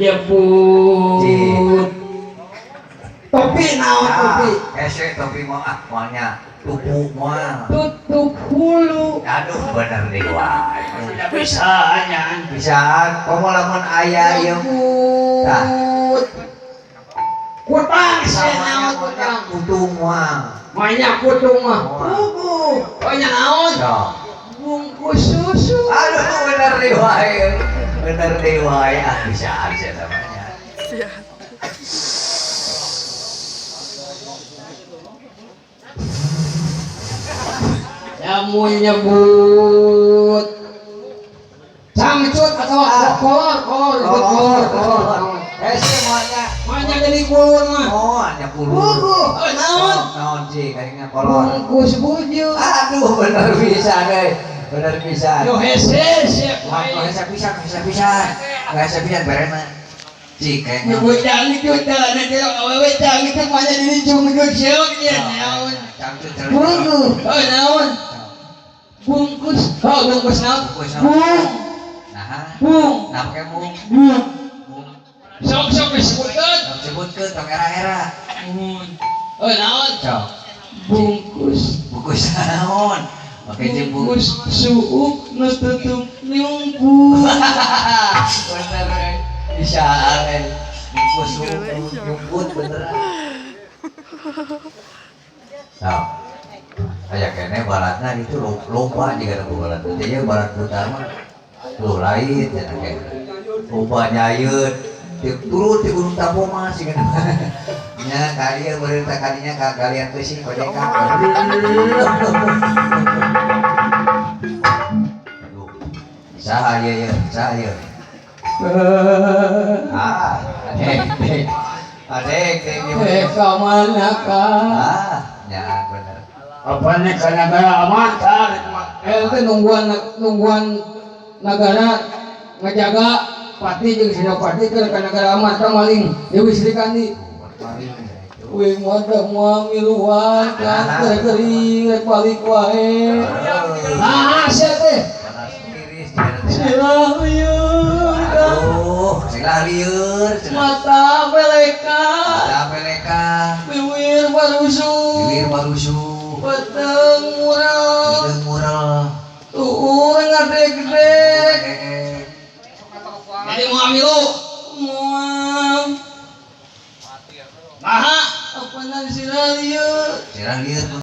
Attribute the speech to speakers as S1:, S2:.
S1: Nyebut topi naon topi?
S2: Hese topi mah ah moalnya tupu moal.
S1: Tutup hulu.
S2: Aduh bener deui wae.
S1: Tidak bisa nya.
S2: Bisaan komo lamun aya ieu.
S1: Nyebut kutang sia naon kutang?
S2: Kutung moal.
S1: Banyak kutung mah.
S2: Moal.
S1: Puguh. Banyak naon?
S2: Sok.
S1: Bungkus susu.
S2: Aduh bener deui wae. Bener deui wae ah bisaan sia namanya.
S1: Lamun nyebut cangcut atau kolor kolor kolor kolor.
S2: Hese moalnya.
S1: Banyak jadi kulur mah.
S2: Moalnya kulur.
S1: Puguh. Oh, naon?
S2: Naon sih kayaknya kolor.
S1: Bungkus bujuk.
S2: Aduh bener bisa deh. Bener bisa.
S1: Yo hese sia.
S2: Wah, hese pisan, hese pisan. Hese pisan berena. Cik kayaknya.
S1: Nyebut cangcut nanti awewe cangcut banyak jadi cungcut seok nya naon.
S2: Cangcut.
S1: Puguh. Oh, naon? Bungkus. Oh, bungkus naon?
S2: Bungkus naon?
S1: Bung.
S2: Nah,
S1: Bung.
S2: nah pakai bung.
S1: Bung.
S2: Bung.
S1: Sok sok disebutkeun.
S2: Tong sebutkeun tong era-era.
S1: Bung. Oh, naon?
S2: Sok.
S1: Bungkus.
S2: Bungkus naon? Pakai jeung
S1: Bungkus suuk nu tutup nyungkut.
S2: Bener eh. Bisa eh. Bungkus nyumput bener. Sok. Aya kene balatna itu loba jiga nu balat. Teh ieu balat putar mah tuh lain cenah kene. Loba nyayeun turun di Gunung Tampomas sih kan. Nya ka ieu beureum teh kadinya ka galian beusi kodekan. Aduh. Saha ieu ieu? Saha ieu? Ah, adek, adek. Adek, adek ieu.
S1: Eh, ka mana ka?
S2: Ah, nya bener.
S1: Apanya ka nagara aman kan? Eh, teh nungguan nungguan nagara ngajaga pati jeung senopati keur ka nagara aman ka maling Dewi Sri Kandi. Wih, moal teh moal miluan kan teh geuring rek balik wae. Nah, sia teh. Sila lieur kan.
S2: Aduh, sila lieur cenah.
S1: Mata